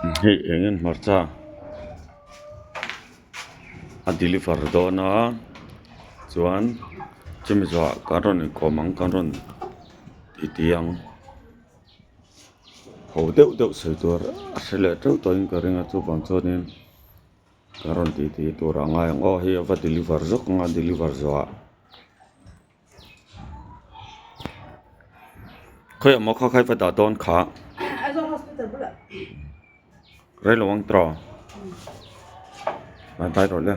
Hei eng en hmarcha a deliver dawn a chuan chumi zawhah kan rawn inkawm ang kan rawn titi ang ho deuh deuh sawi tur a hre leh teuh tawhin ka ring a chuvang chuanin kan rawn titi tur a ngai ang aw hei a va deliver zawk ang a deliver zawhah. Khawiah maw kha khai va dah dawn kha rei lo ang tawh a dai rawh le.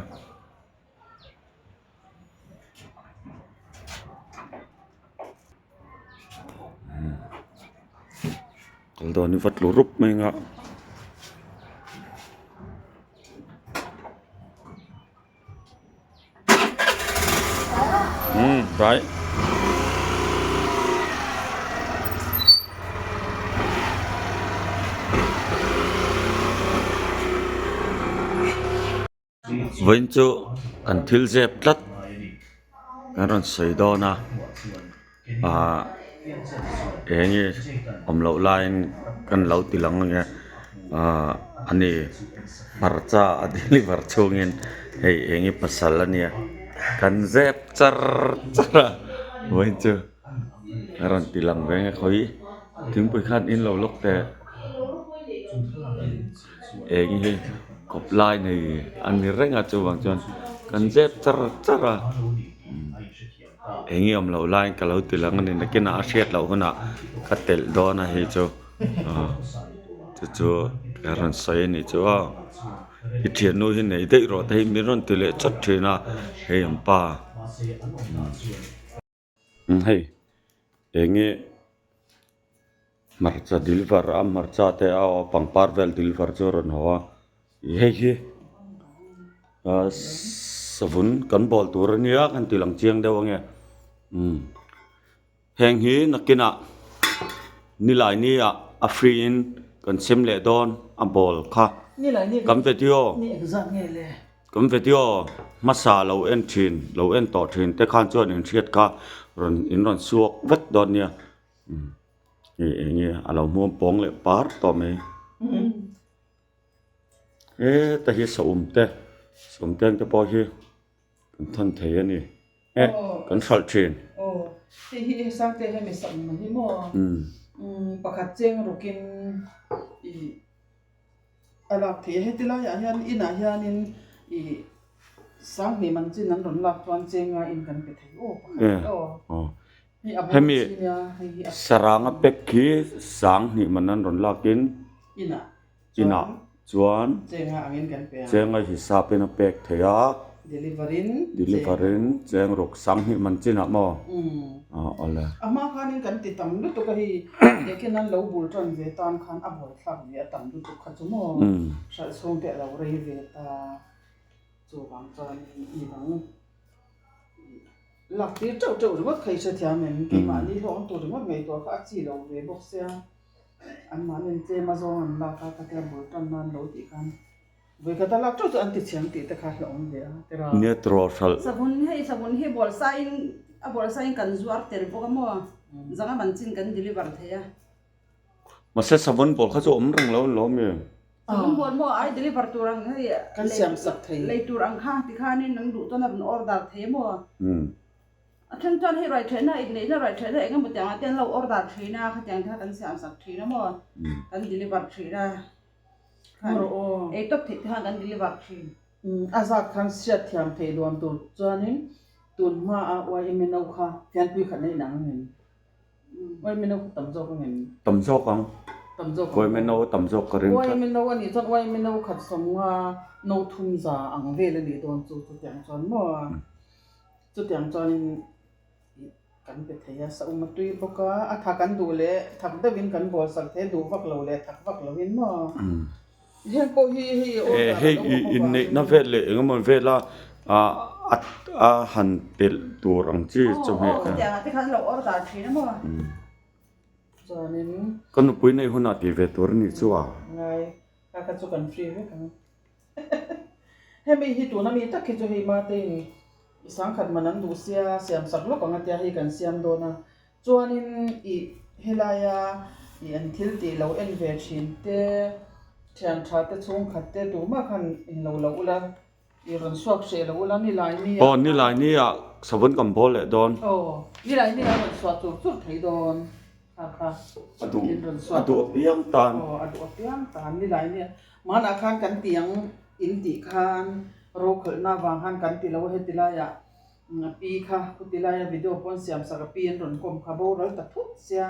Kal dawn hi va tlu rup mai ang a. Right. Vawiin chu kan thil zep tlat kan rawn sawi dawn a ah eng nge awm loh laiin kan lo ti lang ang e ah a ni hmarcha a deliver chhungin hei eng nge pasal a nia kan zep char char a vawiin chu a rawn ti lang ve ang e khawi thingpui khan in lo lawk teh eng hi kawp lai nei a ni reng a chuvang chuan kan zep char char a. Eng nge awm loh laiin ka lo ti lang a ni nakinah a hriat loh hunah ka telh dawn a hei chu aw chu chu ka rawn sawi a nih chu aw i thiannu hi nei daih rawh te hi min rawn ti leh chawt thin a hei an pa umm hei eng nge hmarcha deliver a hmarcha te a aw pangpar vel deliver chu a rawn haw a hei hi ahh savun kan bawl tur a nia kan ti lang chiang deuh ange umm heng hi nakinah nilai ni ah a free in kan sem leh dawn a bawl kha kan video kan video hmasa lo en thin lo en tawh thin te khan chuan in hriat kha rawn in rawn suak vek dawn nia. Hei eng nge a lo hmuam pawng leh par tawh mai heta hi saum te saum teng te pawh hi kan thawn thei a ni e kan hralh thin. Aw hei hi Sangte hemi saum hi maw pakhat cheng rukin ih a lak theih a heti laiah hian inah hianin ih Sanghnih man chin an rawn lak chuan chenga in kan pe thei aw pakhat aw. Hemi saranga pack khi sanghnih man an rawn lakin inah chuan chenga hisap in a pek theih a deliver in cheng ruk sanghnih man chinah maw aw awle. A hma khanin kan ti tam lutuk a hei ekin an lo bul tan ve tan khan a buaithlak ve a tam lutuk kha chu maw hralh chhung te a lo rei ve ta chuvang chuan midang. Lak tir teuh teuh ringawt kha i hrethiam em? Keimahni hlawm tur ringawt ngaihtuah kha a chi lo ve bawk sia, anmahni an tlem a zawng an lak a, khatia bul tan nan lo tih khan vawikhat a lak teuh chu an ti chhiam tih te kha hlauhawm ve a ti ra. Nia tiraw hralh. Savun hei savun hi bawlh sain a bawlh sain kan zuar tel bawk a maw? Zanga man chin kan deliver thei a. Mahse savun bawlh kha chu awm reng lo lawm i. Savun bawlh maw ai deliver tur ang hei Kan siam sak thei. Lei tur ang kha ti khanin an duh chuan a rawn order thei a maw? A then chuan hei ruai theihna inneihna ruai theihna eng emaw tiangah te an lo order thin a khatiang te kha kan siam sak thin a maw? Kan deliver thin a. Ei tawp theih te khan kan deliver thin. A zat khan hriat thiam theih luam tur chuanin tun hmaa YMNO kha fianpui khat na inang ang em? Uaimeno kha tam zawk ang em? Tam zawk ang. Tam zawk ang. Uaimeno tam zawk ka ring tlat. Uaimeno a nih chuan uaimeno khat sawmnga no thum za ang vel a nih dawn chu chutiang chuan maw? Chutiang chuanin kan pe thei a, saum a tui bawk a, a thak an duh leh thak deuhin kan bawl sak thei a, duh vak lo leh thak vak loin maw? Heng pawh hi hei order Hei a lo awm inneihna avangin. vel leh engemaw vela a han telh tur ang chi chawhmeh. Aw khatiangah te khan lo order thin a maw? Chuanin. Ka nupui neih hunah tih ve tur a nih chu a. Ngai, kha kha chu kan free vek ang. Hemi hi tuna mi tak hi chu hei Matein i sangkhat man an duh sia siam sak lawk ang a tia hei kan siam dawn a. Chuanin i helaia i an thil tih lo en ve thin te. Thian tha te chhungkhat te tumah khan in lo lo ula, i rawn suak hreh lo ula nilai ni ah. Aw nilai ni ah savun kan bawl leh dawn. Aw nilai ni ah rawn suah chur chur thei dawn kha kha. A duh a duh apiang tan. Aw a duh apiang tan nilai ni ah manah khan kan ti ang in tih khan rokhawlhna avang khan kan ti lo a heti laiah a pi kha khuti laia video pawh an siam sak a pi an rawn kawm kha boral ta thut sia.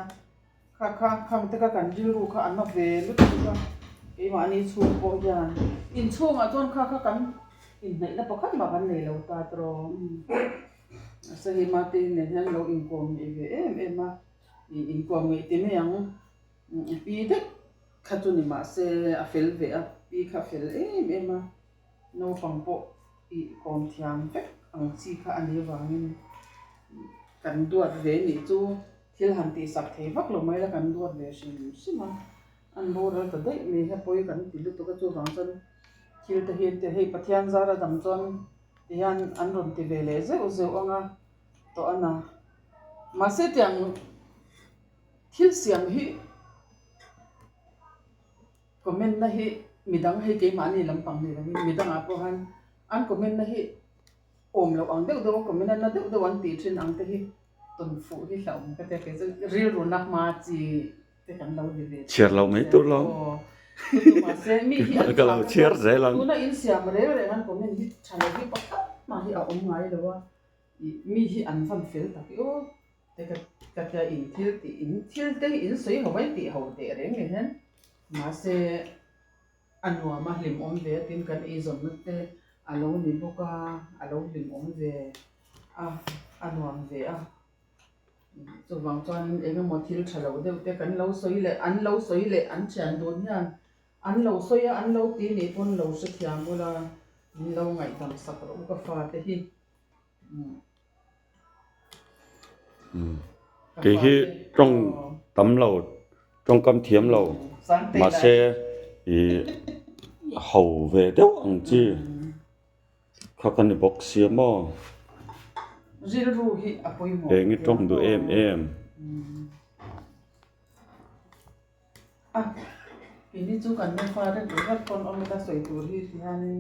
Kha kha khang te kha kan rilru kha an la ve lutuk a, keimahni chhung pawh hian inchhungah chuan kha kha kan inhnaihna pakhat mah kan nei lo ta tawh. Mahse hei mate nen hian lo inkawm ngeih ve em em a, ih inkawm ngeih ti mai ang, pi daih kha chu ni mahse a fel ve a, pi kha a fel em em a, naupang pawh ih kawm thiam vek ang chi kha a nih avangin kan duat ve nih chu. Thil han tihsak thei vak lo mai la kan duat ve hrim hrim a, an boral ta daih mai hi pawi kan ti lutuk a chuvang chuan thil te hi te hei Pathian zara dam chuan ti hian an rawn ti ve leh zeuh zeuh ang a tawh a na mahse tiang thil siam hi comment na hi midang hei keimahni lampang ni lovin midangah pawh han an comment na hi awm loh ang deuh deuh a comment na deuh deuh an tih thin ang te hi. Tawn fuh hi hlauhawm ka tia kei chu rilru na hma chi te kan lo ni ve Chhiar loh mai tur lo. Aw chu chu mahse mi hi an Ka lo chhiar zel ang. Tuna in siam reng reng an comment hi tha lo hi pakhat mah hi a awm ngai lo a ih mi hi an van fel tak i aw te ka ka tia in thil tih in thil te hi in sawi ho a in tih ho teh reng ni hian mahse a nuam a hlimawm ve a tin kan eizawnna te a lo ni bawk a a lo hlimawm ve. a a nuam ve a chuvang chuanin eng emaw thil tha lo deuh te kan lo sawi leh an lo sawi leh an thian dun hian an lo sawi a an lo ti nih pawn lo hrethiam bula min lo ngaihdam sak rawh u ka fate hi ka Kei hi fate tawng aw tam lo tawngkam thiam lo Sangtei lai mahse ih ho ve deuh ang chi. Kha ka ni bawk sia maw? Rilru hi a pawimawh Eng i tawng duh em em? A, keini chu kan nufa reng ringawt pawn awm ila sawi tur hi ti hianin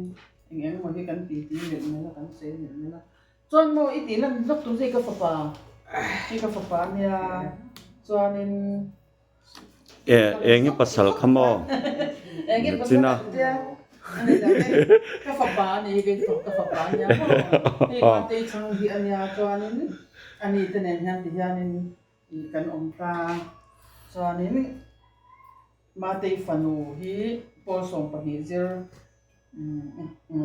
eng eng emaw hi kan ti ti melh melh a, kan sawi melh melh a. Chuan maw i tih lan lawk tur chu hei ka fapa, hei ka fapa ania chuanin. E eng i pasal kha maw? Nachina. Ka fapa a ni hi ka fapa a nia maw? Hei Matei chhang hi a nia chuanin ani te nen hian ti hianin kan awm ta chuanin Matei fanu hi pawl 12 zir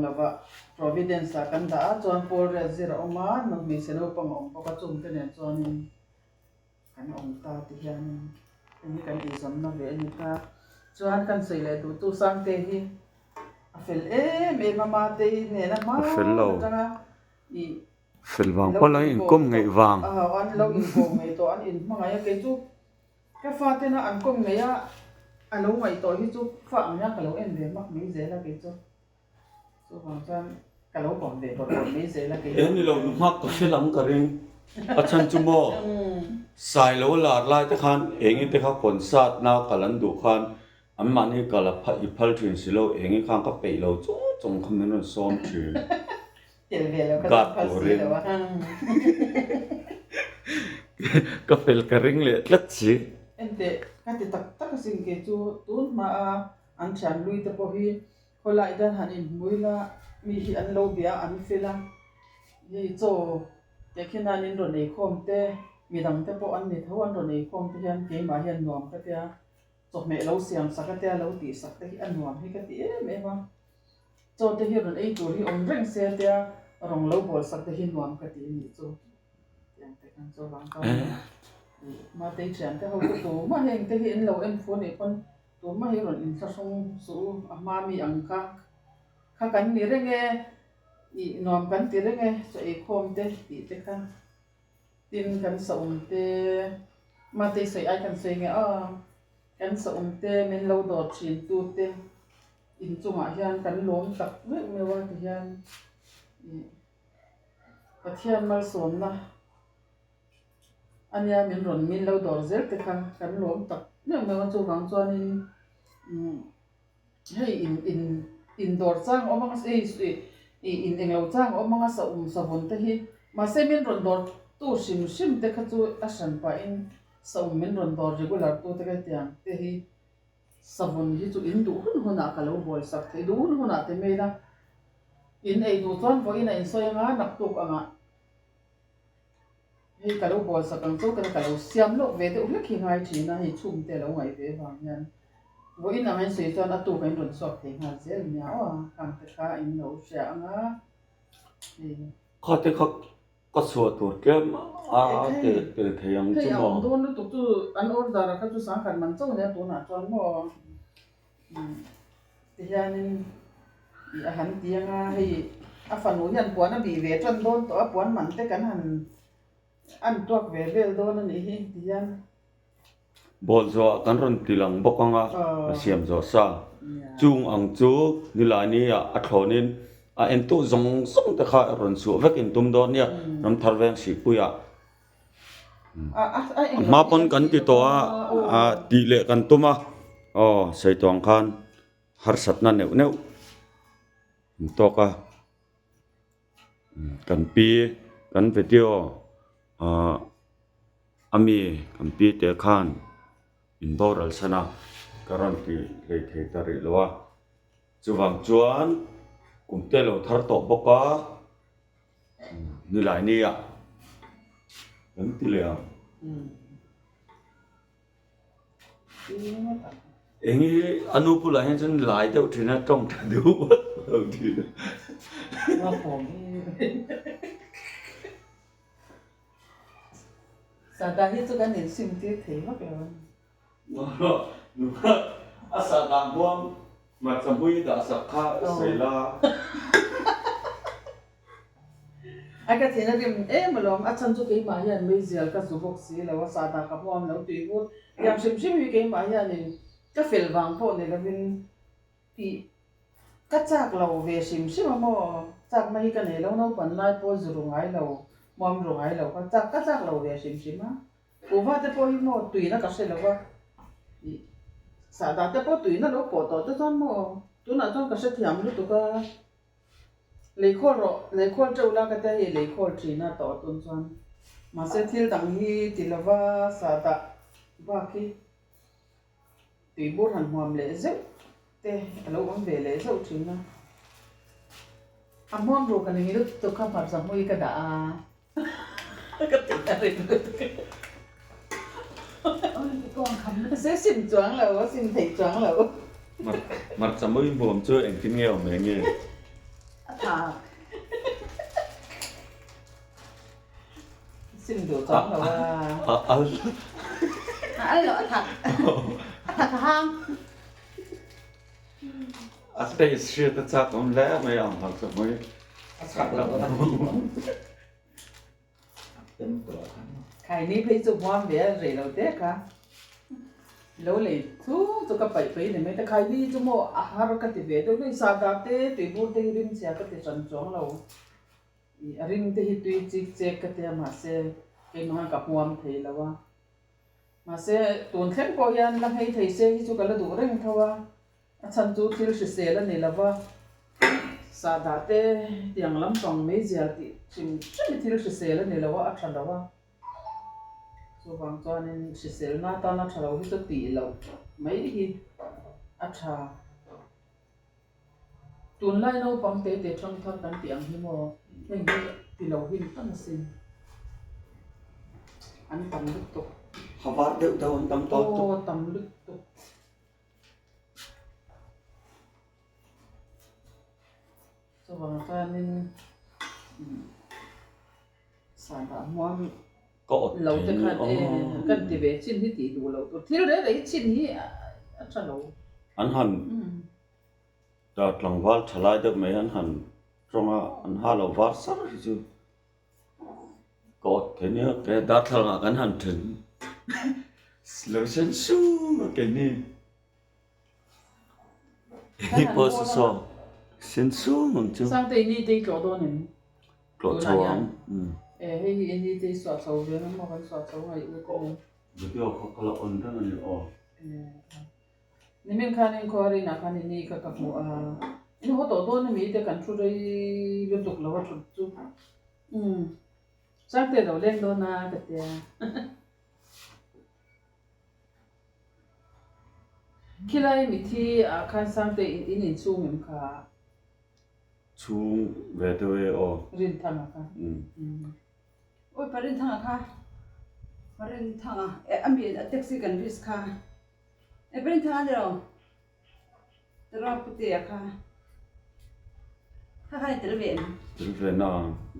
lova Providence ah kan dah a chuan pawl riat zir a awm a hmeichhe naupang a awm bawk a chungte nen chuanin. Kan awm ta ti hianin heng hi kan eizawnna ve a ni ta. Chuan kan sawi leh duhtu Sangte hi a fel em em a, Matei nena hma atanga ih Fel vang pawh la inkawm ngeih vang. An lo inkawm ngeih tawh, an inhmangaih a, kei chu ka fatena an kawm ngeih a, a lo ngaih tawh hi chu fa ang hian ka lo en ve hmak mai zel a kei chu. Chuvang chuan ka lo kawm ve bawrh bawrh mai zel a kei. He ni lo nu hmak ka hre lam ka ring. A chhan chu maw Sailo lar lai te khan eng te kha concert na kal an duh khan an mahni kal a i phal thin si lo eng khan ka peih lo chung chung kha min rawn sawm thin. Tel ve lo ka Guard phal si turin. lo a. Ka fel ka ring leh tlat si. Enteh ka ti tak tak asin kei chu tun hma a an thian lui te pawh hi Khawlai dan han inhmui la, mi hi an lo bia an fel a, hei chaw teh khi nan in rawn eikhawm te, midang te pawh an ni tho an rawn eikhawm te hian keimah hian nuam ka tia, chawhmeh lo siam sak a tia lo tih sak te hi a nuam hi ka ti em em a, chaw te hi rawn ei tur hi awm reng se tia rawn lo bawl sak te hi nuam ka ti a nih chu. Tiang te khan chaw vang khan Matei thian te ho te tumah heng te hi an lo en fu anih pawn Tumah hi rawn inthlahrung suh u, a hma mi ang kha kha kan ni reng e, ih nuam kan ti reng e, chaw eikhawm te tih te kha tin kan saum te, Matei sawi ai kan sawi nge aw, kan saum te min lo dawr thin tu te inchungah hian kan lawm tak meuh meuh a ti hian ih Pathian malsawmna. A nia min rawn min lo dawr zel te kha kan lawm tak meuh meuh a chuvang chuanin umm Hei in in in dawr chang awm anga hei ih in englo chang awm anga sa um savun te hi mahse min rawn dawr tu hrim hrim te kha chu a hran pahin sa um min rawn dawr regular tu te ka tiang te hi savun hi chu in duh hun hunah ka lo bawl sak thei duh hun hunah te mail a in ei duh chuan vawiin a insawi anga naktuk angah. Hei ka lo bawl sak ang chu ka ka lo siam lawk ve deuh hlek hi ngai thin a, hei chhung te a lo ngaih ve vang hian vawiin ang in sawi chuan a tuk a in rawn chhuak thei nghal zel nia aw a khang te kha in lo hria ang a hei. Kha te kha ka chhuah tur tlem a tel tel thei ang chu maw. Hei a awm dawn lutuk chu an order a kha chu sangkhat man chauh nia tunah chuan maw Tihianin ih a han ti anga hei a fanu hian puan a bih ve tan dawn tawh a puan man te kan han an tuak ve vel dawn a nih hi tihian. Bawl zawh kan rawn ti lang bawk anga a siam zawh sa. Chung ang chu Nilani ah a thlawnin a entu zawng zawng te kha rawn chhuah vekin tum dawn nia Ramthar Veng Sihpuiah. A hma pawn kan ti tawh a tih leh kan tum a aw sawi tawh ang khan harsatna neuh neuh an tawk a kan pi kan video ah ami kan pi te khan in boral san a ka rawn ti hlei thei ta rih lo a chuvang chuan kum te lo thar tawh bawk a. Nilai nia kan ti leh ang. Eng hi a nu bulah hian chuan lai deuh thin a tawng tha deuh vak lo thin a. Sahdah hi chu kan insim tir thei vak lo a ni. A sahdah huam hmarcha hmui dah sak kha sawi la. A ka thin a rim em alawm, a chhan chu keimah hian meizial ka zu bawk si lo, a sahdah ka hmuam lo tui vur. Tiang hrim hrim hi keimah hianin ka fel vang pawh ni lovin tih ka chak lo ve hrim hrim a maw, chakna hi ka nei lo, naupan lai pawh zu ru ngai lo, hmuam ru ngai lo kha chak ka chak lo ve hrim hrim a. Kuhva te pawh hi maw tuina ka hre lo va, ih sahdah te pawh tuina lo pawh tawh te chuan maw tunah chuan ka hrethiam lutuk a, leikhawl rawh leikhawl teuh la ka tia hei leikhawl thin a tawh tun chuan mahse thil dang hi ti lo va sahdah bak hi tuibur han hmuam leh zeuh te a lo awm ve leh zeuh thin a, a hmuam ruk a ning lutuk kha hmarcha hmui ka dah a. Ka ti a ring lutuk e. Se sim chuang lo, a sim thei chuang lo. Hmarcha mui hmuam chu engtin nge awm eng nge? A tha. Sim duh chuang lo a. A al. A al lo, a thak. A thak a hang. A taste hriat a chak awm hle mai ang hmarcha hmui. A chak loh a Khai ni phei chu hmuam ve a rei lo te kha. Lo lei chu chu ka paih paih ni mai ta khai ni chu maw a har ka ti ve deuh deuh sahdah te tuibur te hi rim chhia ka ti hran chuang lo. Ih a rim te hi tui chik chek ka tia mahse keimah khan ka hmuam thei lo a. Mahse tun thleng pawh hian la nghei thei se hi chu ka la duh reng tho a. A chhan chu thil hrisel a ni lo va, sahdah te tiang lampang meizial tih hrim hrim hi thil hrisel a ni lo a, a tha lo a. Chuvang chuanin hriselna atana tha lo hi chu tih loh mai hi a tha. Tunlai naupang te te thangthar kan tih ang hi maw, heng hi ti lo hi ni tam asin. An tam lutuk. Ha var deuh deuh an tam tawk tawk. Aw tam lutuk. Chuvang chuanin sahdah hmuam lo te khan e kan ti ve chin hi tih duh loh tur thil reng reng hi chin hi a tha lo. An han tlangval tha lai deuh mai an han tawng a an ha lo var sar hi chu ka awt thei nia ke darthlalang ah kan han then lo sen sung a keini hi pawh saw saw sen sung ang chu. Sangtei ni te i tlawh dawn em? Tlawh chho ang. E hei hi ni te i suah chho ve ang maw kan suah chho ngaih u ka awm. Video kha ka la on reng a ni aw. E. Nimin khanin khuarin ah khan i ni kha ka hmu a, in haw tawh dawn ami te kan thu rei lutuk lo a thut chu. Umm Sangte lo leng dawn a ka tia. Khilai mithi ah khan Sangte in inchhung em kha? Chhung ve deuh e aw. Rinthanga kha. Umm. Awi pa Rinthanga kha, pa Rinthanga eh a mi a taxi kan risk kha eh pa Rinthanga a ni lo tiraw Putea kha kha khan i tel ve em? Tel ve na.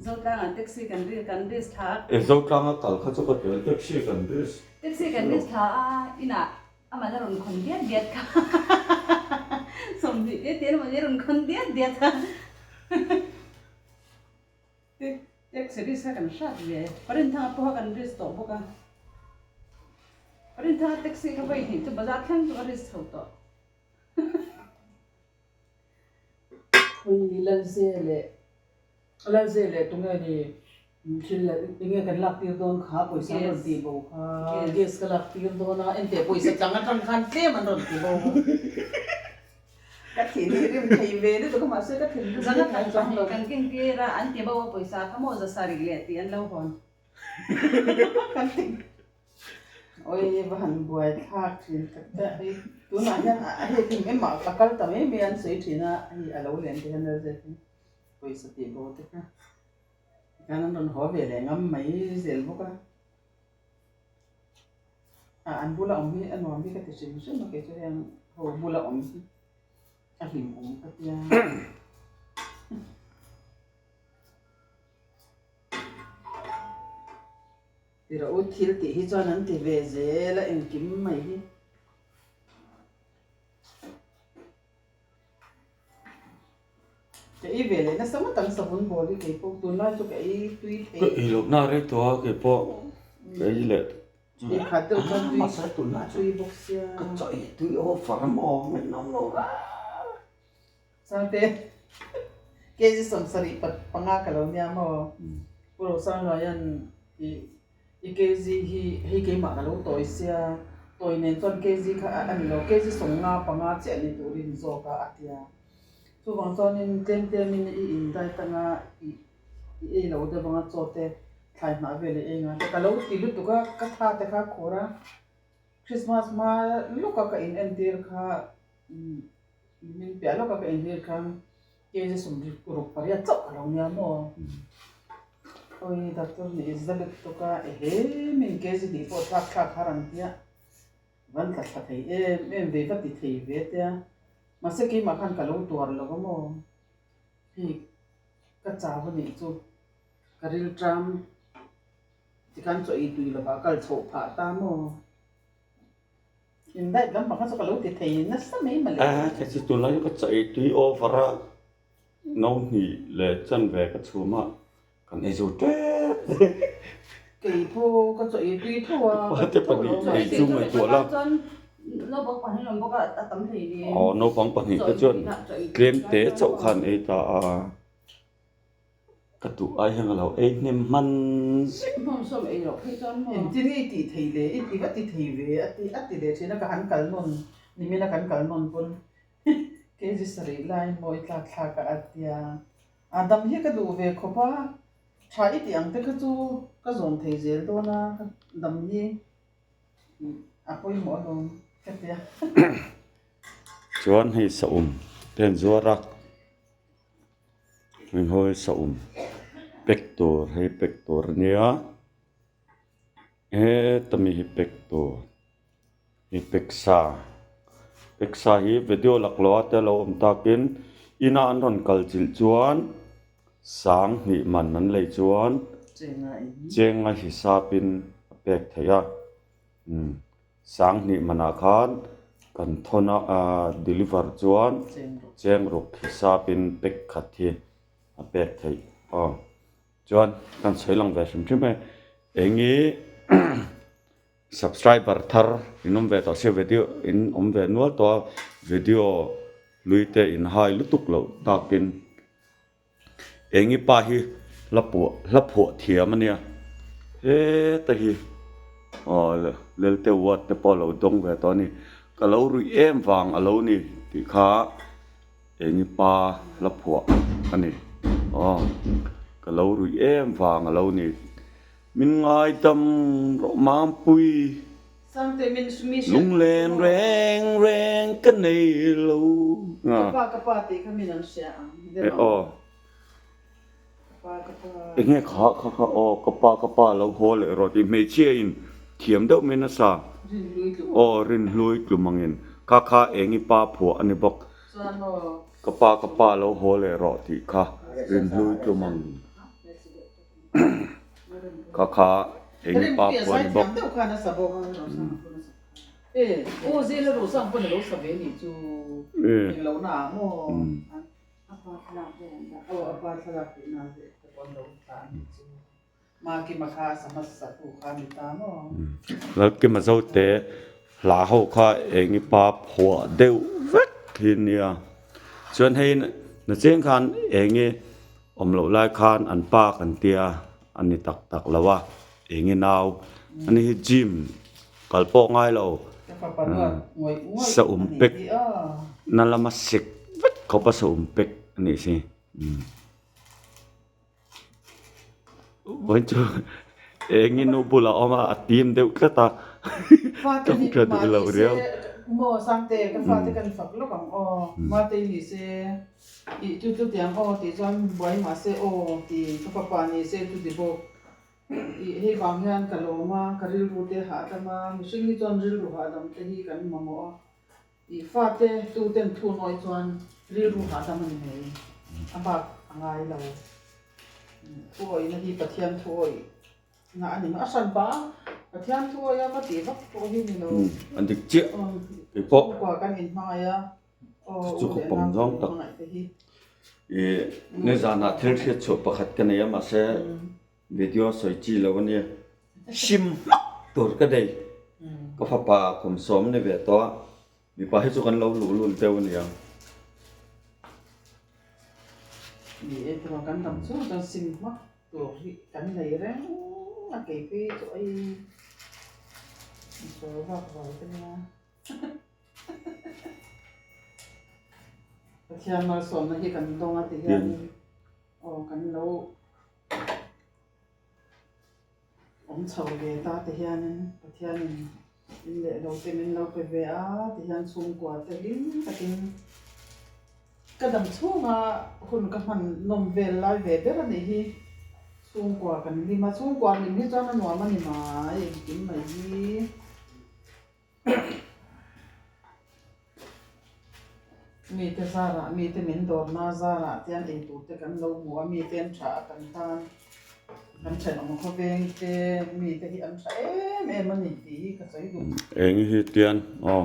Zotlanga taxi kan ri kan risk thla a. Eh Zotlanga kal kha chu ka tel taxi kan risk. Taxi kan risk thla a inah Amah a rawn khawn diat diat kha 20 te te emaw a rawn khawn diat diat a. Taxi risk kha kan hrat ve. Parinthanga pawh kha kan risk tawh bawk a. Parinthanga taxi kha vawi hnih chu bazar thleng chu ka risk chho tawh. Khawi Lalze leh Lalze leh tunge ni thil enge kan lak tir dawn kha pawisa an rawn tih bo kha gas ka lak tir dawn a enteh pawisa tlang atang khan tlem an rawn ti bo. Ka thin hi rim thei ve lutuk a mahse ka thin rim Zanga kan pahnih kan keng tir a an ti bo a pawisa kha maw za sarih leh tih an lo hawn. Kan ti Oi va han buai thlak thin tak tak hei tunah hian a hei thing emah a kal ta mai mai an sawi thin a hei a lo len te hian zet hi pawisa tih bo te kha tikhan an rawn haw ve leh ngam mai zel bawk a ah an bula awm hi a nuam hi ka ti hrim hrim a kei chu heng ho bula awm hi a hlimawm ka tia. Tira u thil tih hi chuan an ti ve zel a engkim mai hi. Ka ei ve leh nasa ngawt ang savun bawl hi kei pawh tunlai chu ka ei tui thei. Ka ei loh na rei tawh a kei pawh ka ei leh. Ei khat deuh chuan tui tui bawk sia. Ka chaw ei tui offer maw ngaihnawm lo ra. Sangte, kg 75 ka lo nia maw? Pu Rosangluaia'n i i kg hi hei keimah ka lo tawi sia, tawi nen chuan kg kha a ni lo, kg 55 chiah ni turin zawk a a ti a. Chuvang chuanin tlem tlemin i indait anga i i ei lo deuh anga chaw te thlai hnah vel i ei ngai te ka lo ti lutuk a, ka tha te kha khur a, Christmas hma lawka ka in entir kha Min piah lawka ka inhlir khan kg 68 chauh ka lo nia maw? Awi doctor nih i za lutuk a, ehe min kg hnih pawh thlak thlak har ang tia van tla thla thei em em ve va ti thei ve tia mahse keimah khan ka lo tuar lo va maw? Hei ka chau a nih chu ka rilṭam tikhan chaw ei tui lovah kal chhoh phah ta maw? In diet lampang kha chu ka lo ti thei nasa mai mawle. A ka chu tunlai chu ka chaih tui over a, no hnih leh chanve ka chhum a, kan ei zo tep. Kei pawh ka chaih tui tho a, ka ti tho lo mai. Ei chu ngaihtuah la. Naupang pahnih an awm bawk a, a tam hlei ni. Aw naupang pahnih te chuan tlem te chauh khan ei ta a. Ka duh ai hian ka lo ei hnem hman zing. Hmawm sawm ei loh phei chuan maw? Engtin nge i tih thei le? I ti va ti thei ve a ti a ti leh thin a, ka han kal nawn nimina kan kal nawn pawn kg sarih lai maw i tlak thlak a a tia. A dam hi ka duh ve khawp a, tha i tih ang te kha chu ka zawm thei zel dawn a, dam hi a pawimawh alawm ka tia. Chuan hei saum te an zuar a. Heng ho hi saum pack tur hei pack tur a nia heta mi hi pack tur hi pack sa pack sa hi video laklawh a te a lo awm takin ina an rawn kal chilh chuan sang hnih man an lei chuan cheng a hisapin a pek theih a umm. Sanghnih manah khan kan thawn a, deliver chuan cheng ruk hisapin pack khat hi a pek theih aw. Chuan kan sawi lang ve hrim hrim e, eng i subscriber thar in awm ve tawh sia video in awm ve nual tawh a, video hlui te in hai lutuk loh takin Eng i pa hi hla puah hla phuah thiam a nia heta hi aw lelte award te pawh a lo dawng ve tawh a ni. Ka lo ruih em vang a lo ni tih kha eng i pa la phuah a ni. Aw, ka lo ruih em vang a lo ni. Min ngaidam rawh Mampui. Lunglen reng reng ka nei lo. Ka pa ka pa tih kha min an hria ang deuh ang. Aw. Enge kha kha kha aw ka pa ka pa lo haw leh rawh tih hmeichhia in thiam deuh mai nasa aw rinhlui tlum angin kha kha eng i pa phuah a ni bawk ka pa ka pa lo haw leh rawh tih kha rinhlui tlum ang kha kha eng i pa phuah a ni bawk. A pa thlalak vel an dah. Aw a pa thlalak tih na ve te pawh an lo dah a nih chu. Makima kha a sa hmasa tu kha a ni ta maw? Lalkima Zote hla ho kha eng i pa phuah deuh vek hi nia. Chuan hei na cheng khan eng i awm loh lai khan an pa kan tia a ni tak tak lo a, eng i nau a ni hi gym kal pawh ngai lo. Ka fapa duat ngawih ngawih Sa um a nih pek hi aw. Na lama sek vek khawp a sa um pek a nih si. Vawiin chu eng i nu bulah awm a, a tim deuh tlat a. Fate Ka ni hre duh mah lo ni se riau. Maw Sangte ka fate kan fak lawk ang aw. Mate i ni se tih chu chutiang aw tih chuan buai mah se aw ti ka fapa ni se chu ti bawk. Ih hei vang hian ka lawm a, ka rilru te hahdam a, mihring hi chuan rilru hahdam te hi kan mamawh a. Ih fate tu ten thu nawi chuan rilru hahdam a ni mai, a bak a ngai lo. Thu awihna hi Pathian thu awih na a ni mai, a hran pah a, Pathian thu awih a va tih vak pawh hi ni lo. An dik chiah keipawh. Chhungkua kan inhmangaih a, aw Chu u ka leh pawm nau kan zawng tak. inhmangaih te hi. Ih nizanah thil hriat chhuah pakhat ka nei a mahse Video sawi chi lo a nia. Sim hmak tur ka nei. Ka fapa kum sawm ni ve tawh a, mipa hi chu kan lo luh lul deuh a nia. Ni e tawh kan dam chu chuan sim hmak tur hi kan nei reng a kei phei chu ei sawi vak vak te nia. Pathian malsawmna hi kan dawng a ti hian aw kan lo Awm chho ve ta ti hianin Pathianin in leh lo te min lo pe ve a ti hian chhungkua te hlim takin ka dam chhunga hun ka hman nawm vel lai ve ber a nih hi. Chhungkua kan hlim a, chhungkua hlim hi chuan a nuam a ni mai engkim mai hi. Mite zarah mite min dawrna zarah te hian eitur te kan lo hmu a, mite an tha a kan tan kan thenawm khawveng te mite hi an tha em em a ni tih hi ka sawi duh. Eng hi tian aw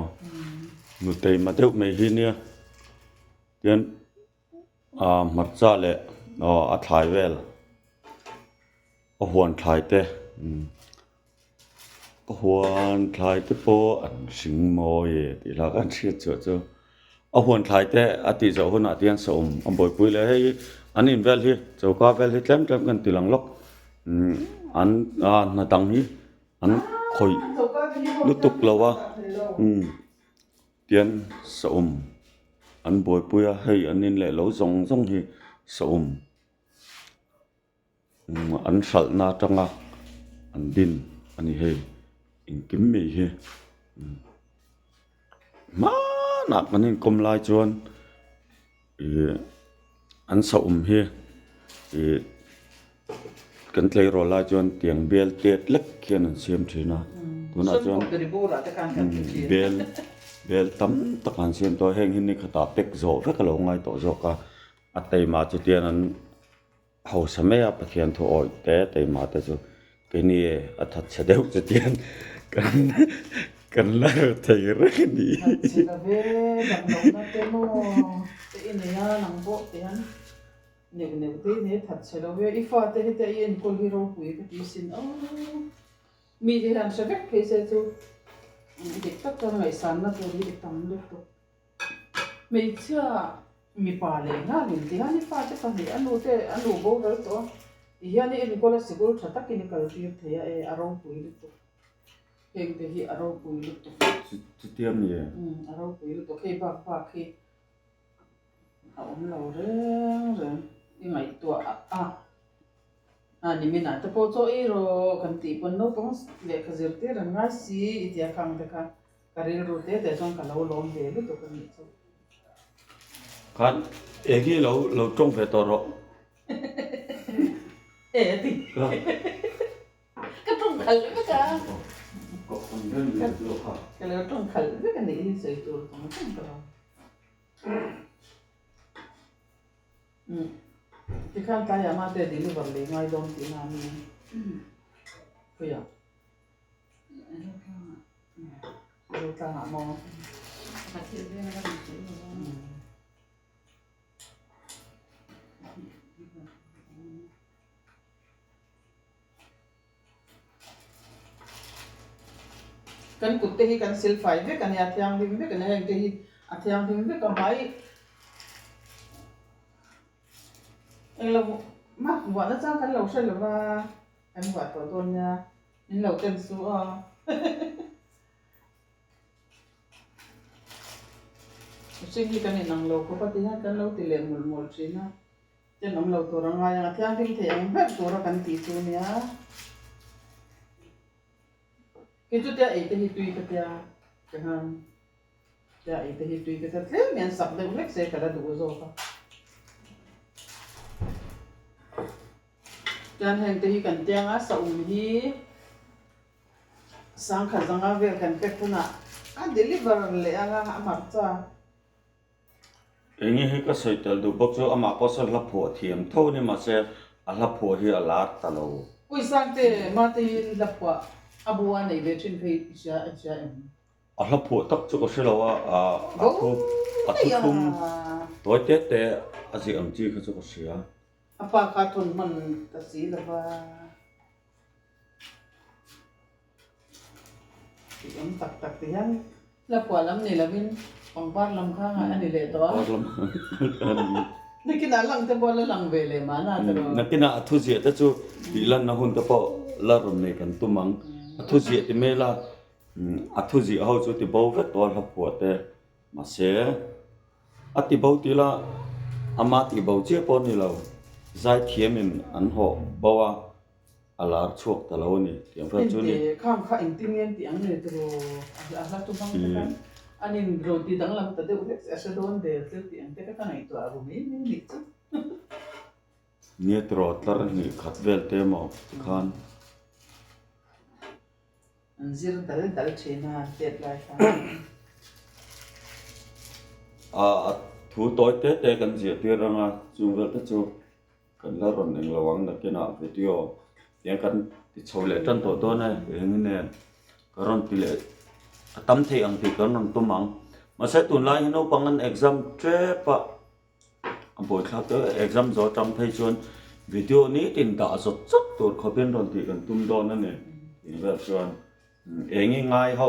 nutei ma deuh mai hi nia tian ah hmarcha leh aw a thlai vel a huan thlai te. Ka huan thlai te pawh an hring mawi e tih hla khan hriat chhuah chu a huan thlai te a tih zawh hunah te hian sawm a buaipui leh hei an in vel hi choka vel hi tlem tlem kan ti lang lawk umm an ah hna dang hi an khawih lutuk lo a umm tian sawm an buaipui a hei an in leh lo zawng zawng hi sawm. An hralhna atanga an din a ni hei engkim mai hi hmanah kan inkawm lai chuan ih an sahawm hi ih kan tleirawl lai chuan tiang bial tet lek hian an siam thin a tunah chuan bel bel tam tak an siam tawh a heng hi ni khatah pack zawh vek a lo ngai tawh zawk a a taima chu tian an. Hausa mai a Pathian thu awih te teima te chu keini a that chhe deuh chu tian kan kan la reh thei reng a ni. That chhe la ve dam lohna te maw te i nei a nang pawh tian neuh neuh te i nei a that chhe lo ve i fate hi te i enkawl hi ropui ka ti sin aw mi te hian hre vek phei se chu dik tak chuan ngaihsanna tur hi i tam lutuk. Hmeichhia mipa leh nghalin ti hian i fate pahnih a nu te a nu boral tawh a ti hian i enkawl a sikul tha takin i kaltir thei a e a ropui lutuk. Heng te hi a ropui lutuk. Chutia mi e? Umm a ropui lutuk hei bak bak hi a awm lo reng reng i ngaihtuah a a nimin ah te pawh chaw ei rawh kan tih pawn naupang lehkha zirtir an ngai si i tia khang te kha ka rilru te te chuan ka lo lawm ve lutuk a nih chu. Khan eng hi lo lo tawng ve tawh rawh. E a ti. Ka tawng khalh vek a. Ka lo tawng khalh vek a nih hi sawi tur tawng tawng ka lo. Tikhan tlaiah mate deliver lei ngai dawn tihna a ni. Khawiah? Zotlangah maw? Kan kut te hi kan sil fai vek a nia, thianghlim vek a nia, heng te hi a thianghlim vek a hmai englo mah vuahna chang kan lo hre lo va, kan vuah tawh dawn nia, min lo ten su a. Mihring hi kan inang lo khawp a ti hian kan lo ti leh mawlh mawlh thin a. Tenawm lo tur a ngai ang, a thianghlim thei ang ber tura kan tih chu nia. Kei chu tia ei te hi tui ka tia ka han tia ei te hi tui ka tia tlem hian sak deuh hlek se ka la duh zawk a. Chuan heng te hi kan tiang a, saum hi sangkhat zanga vel kan pek hunah a deliver leh ang a, a hmarcha. Enge hi ka sawi tel duh bawk chu amah pawh sawn hla phuah thiam tho a ni mahse a hla phuah hi a lar ta lo. Ui Sangte, Mate hi hla phuah a bu a nei ve thin phei i hria i hria em? A hla phuah tak chu ka hre lo a, a thu a thu thlum tawi te te a ziah ang chi kha chu ka hria. A pa kha thawn hman ta si lo va. Tih awm tak tak ti hian la phuah lam ni lovin pangpar lam kha a ni leh tawh a. Nakinah lang te pawh la lang ve leh mahna ta rawh. Nakinah a thuziah te chu tih lanna hun te pawh la rawn nei kan tum ang. A thuziah ti mai la, a thuziah ho chu ti bo vek tawh a hla phuah te. Mahse, a ti bo ti la, ama tih bo chiah pawh a ni lo. Zaithiamin an hawh bo a. A lar chhuak ta lo a ni tih ang vel chu a ni. Ente khang kha engtin nge an tih ang le tiraw a hla chu hmang te khan an in rawn ti danglam ta deuh hlek a hre dawn der thil tih ang te kha ka ngaihtuah ru mai mai a nih chu. Nia tiraw tlar hnih khat vel te maw tikhan. An zir dal dal thin a an tet lai khan. A thu tawi te te kan ziah tir ang a chung vel te chu. Kan la rawn eng lo ang nakinah video tiang kan ti chho leh tan tawh dawn e eng nge ka rawn ti leh a tam thei ang tih kan rawn tum ang mahse tunlai hi naupang an exam tep a a buaithlak deuh e exam zawh atang phei chuan video nitin dah zawt zawt tur khawpin rawn tih kan tum dawn a ni tih vel chuan eng nge ngai ho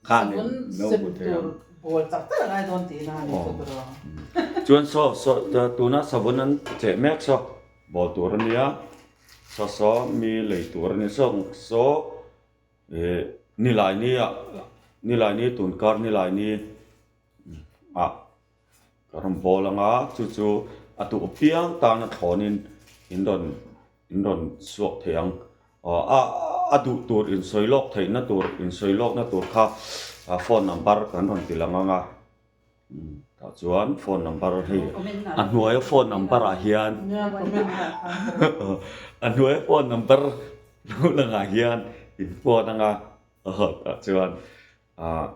khan Savun lo sem hmu thei tur ang. bawl chak tak a ngai dawn tihna a ni chu ka rawng. Chuan saw saw tuna savun an cheh mek saw bawl tur a nia saw saw mi lei tur a ni saw saw ih nilai ni ah nilai ni tun kar nilai ni ah ka rawn bawl ang a chu chu a duh apiang tan a thlawnin in rawn in rawn chhuak thei ang. A a duh tur insawi lawk theihna tur insawi lawkna tur kha phone number kan rawn ti lang ang a tah chuan phone number hei a hnuaia phone number ah hian a hnuaia phone number lo langah hian in phone ang a tah chuan ah.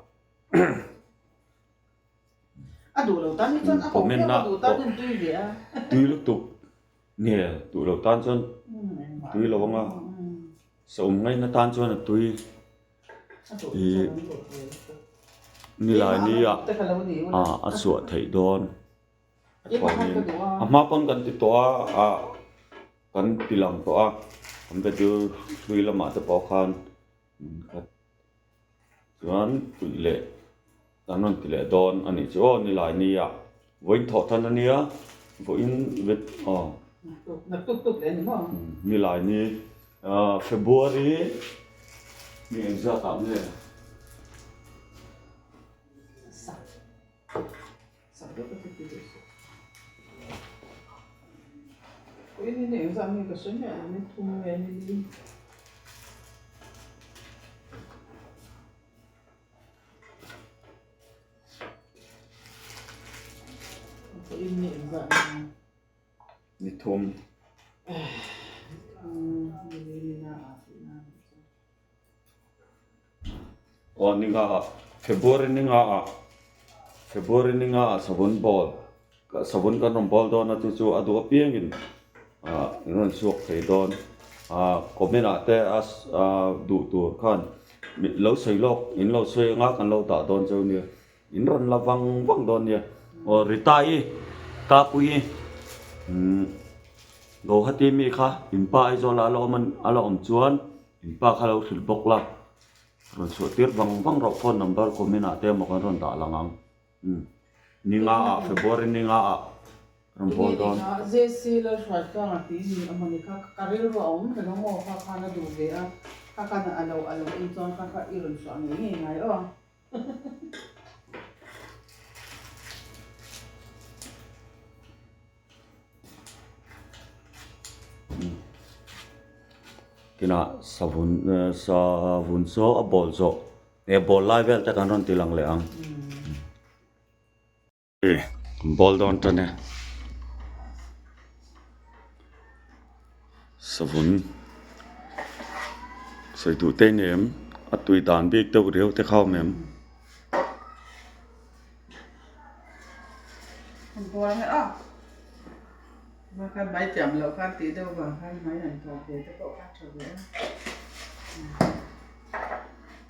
A duh lo tan hi chuan a ko viau a duh tan hian tui ve a. Tui lutuk nge duh lo tan chuan tui lo anga saum ngaihna tan chuan a tui ih nilai nia a chhuah theih dawn a thawngin a hma pawn kan ti tawh a ah kan ti lang tawh a kan video hlui lamah te pawh khan Chuan tih leh kan rawn ti leh dawn a nih chu aw nilai nia vawiin thawh than a nia vawiin vet aw nilai ni February. Mi engzat ah nge? Ni thum. Aw ni nga ah February ni nga ah February ni nga ah savun bawl savun kan rawn bawl dawn a chu chu a duh apiangin ah in rawn chhuak thei dawn ah comment ah te a duh tur khan lo sawi lawk in lo sawi anga kan lo dah dawn cheu nia. In rawn la vang vang dawn nia. Aw Rita-i, Kapui-i, umm Guwahati mi kha in pa Aizawla a la awm a la awm chuan in pa kha lo hrilh bawk la. Rawn chhuah tir vang vang rawh phone number comment ah te emaw kan rawn dah lang ang. Umm ni nga ah February ni nga ah rawn bawl dawn. JC Lalhruaitluanga tih ni a mawni kha ka rilru a awm reng a maw kha khan a duh ve a, kha khan a lo a lo en chuan kha kha i rawn chhuah ngei ngei ngai aw. Tinah savun savun saw a bawl zawh eh bawl lai vel te kan rawn ti lang leh ang. Bawl dawn tan e. Savun sawi duh te ni em a tui dan bik deuh riau te kha awm em.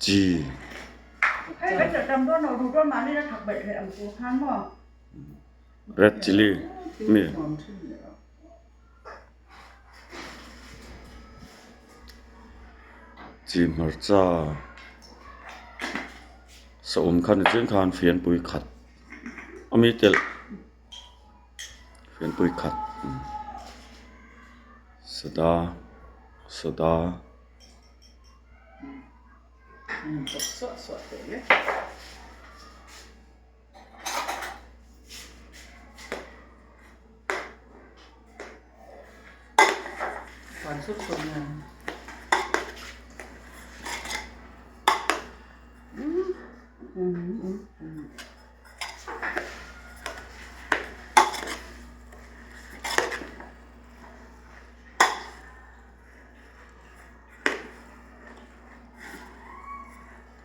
Chi. Red chilli mi. Chi hmarcha saum khan ni chiang khan fianpui khat a mi telh fianpui khat sada soda.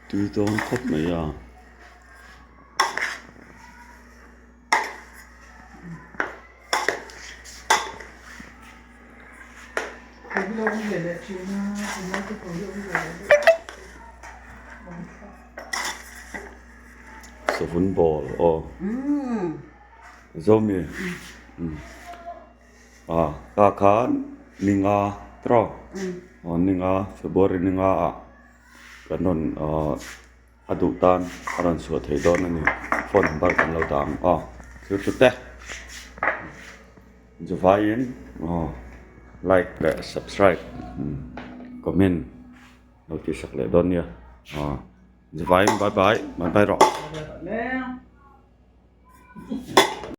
Tui dawn khawp mai a. Savun bawl aw Zomi Ah ka khan ni nga tawk aw ni nga February ni nga ah kan rawn ah a duh tan a rawn chhuah thei dawn a ni phone number kan lo dah ang aw thil chu te chuvaiin aw like leh subscribe comment lo tih sak leh dawn nia aw chuvaiin bye bye bye bye rawh.